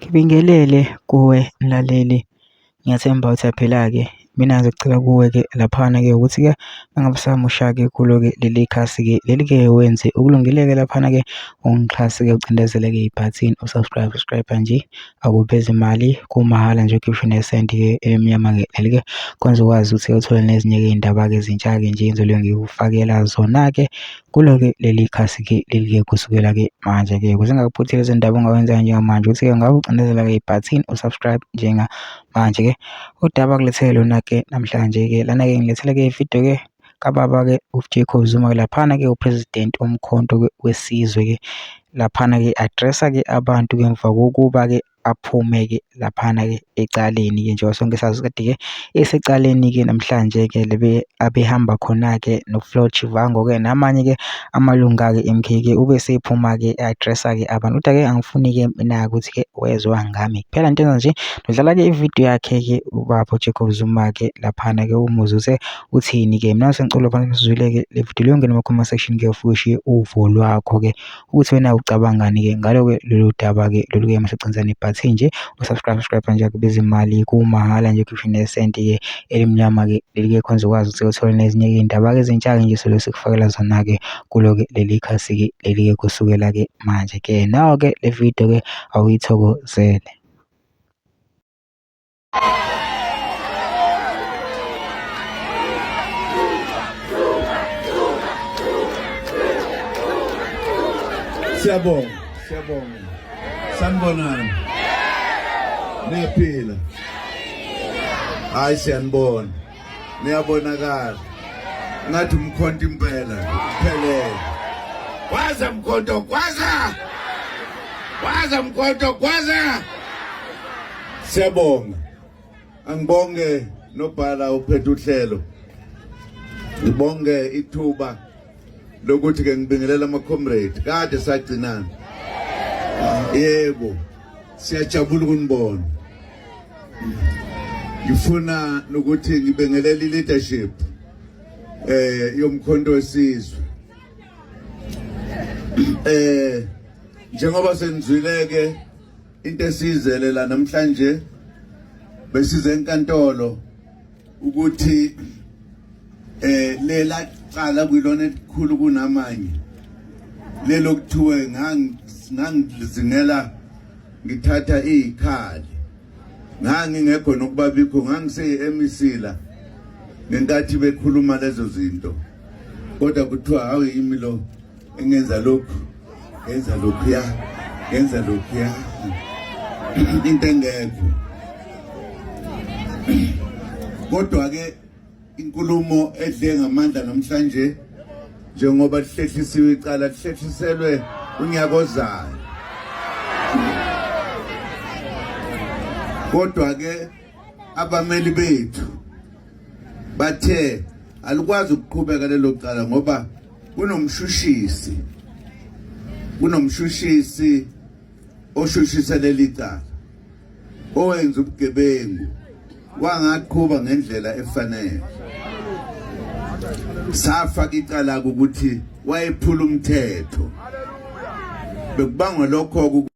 Ngibingelele kuwe mlaleli, ngiyathemba ukuthi yaphela-ke. Mina ngizocela kuwe-ke laphana-ke ukuthi-ke mangabe usamusha-ke kulo-ke leli khasi-ke leli-ke wenze ukulungile-ke laphana-ke ungixhase-ke ucindezele-ke ibhathini subscribe nje, akuphezi imali kumahhala nje, ukhiphe nesenti-ke emnyama-ke leli-ke kwenza ukwazi ukuthi uthole nezinye-ke iy'ndaba-ke ezintsha-ke nje engizobe ngikufakela zona-ke kulo-ke leli khasi-ke leli-ke kusukela-ke manje-ke ukuze ngakuphuthile lezi ndaba ongawenza njengamanje ukuthi-ke ngabe ucindezela-ke ibhathini usubscribe njengamanje-ke. Udaba kulethele lona-ke namhlanje-ke lana-ke ngilethele-ke ividiyo-ke kababa-ke uJacob Zuma-ke laphana-ke upresident womkhonto wesizwe-ke laphana-ke addressa-ke abantu-ke emva kokuba-ke aphume-ke laphana-ke ecaleni-ke njengoba sonke sazi kade-ke esecaleni-ke namhlanje-ke abehamba khona-ke noFloyd Shivambu-ke namanye-ke amalunga-ke MK-ke ube sephuma-ke addressa-ke abantu. Kodwa-ke angifuni-ke mina ukuthi-ke wezwa ngami kuphela into enza nje udlala-ke ividiyo yakhe-ke ubaba uJacob Zuma-ke laphana-ke umuzwe uthini-ke. Mina sengicela phansi sizwile-ke le video leyo, ngena kuma-comment section-ke ufike ushiye uvo lwakho-ke ukuthi wena ucabangani-ke ngalo-ke lolu daba-ke lolu-ke masicindezana ibhathini nje usubscribe nje, akubiza imali kumahhala nje, ukhiphe nesenti-ke elimnyama-ke leli-ke khonza ukwazi ukuthi uthole nezinye-ke iy'ndaba-ke ezintsha-ke nje solo sikufakela zona-ke kulo-ke leli khasi-ke leli-ke kusukela-ke manje-ke. Nawo-ke le video-ke awuyithokozele. Siyabonga. Sanibonani. Niyaphila. Hayi siyanibona. Niyabonakala. Ngathi umkhonto impela kuphelele. Waza mkhonto, kwaza. Waza mkhonto, kwaza. Siyabonga. Angibonge nobhala uphethe uhlelo. Ngibonge ithuba lokuthi ke ngibingelela ama-comrade kade sagcinana. Yebo, siyajabula ukunibona. Ngifuna ukuthi ngibingelele i-leadership yomkhonto wesizwe. Njengoba senizwile-ke into esizele la namhlanje, besize enkantolo ukuthi lela cala kuyilona elikhulu kunamanye lelo kuthiwe ngangizingela ngithatha izikhali, ngangingekho nokubabikho, ngangiseye-emisila ngenkathi bekhuluma lezo zinto, kodwa kuthiwa hawu yimi lo engenza lokhu, ngenza lokhuya, ngenza lokhuya, into engekho. Kodwa-ke inkulumo edle ngamandla namhlanje njengoba lihlehlisiwe icala, lihlehliselwe unyaka ozayo. Kodwa-ke abameli bethu bathe alikwazi ukuqhubeka lelo cala ngoba kunomshushisi oshushisa leli cala, owenza ubugebengu, wangaqhuba ngendlela efanele. Safaka icala ukuthi wayephula umthetho, bekubangwa lokho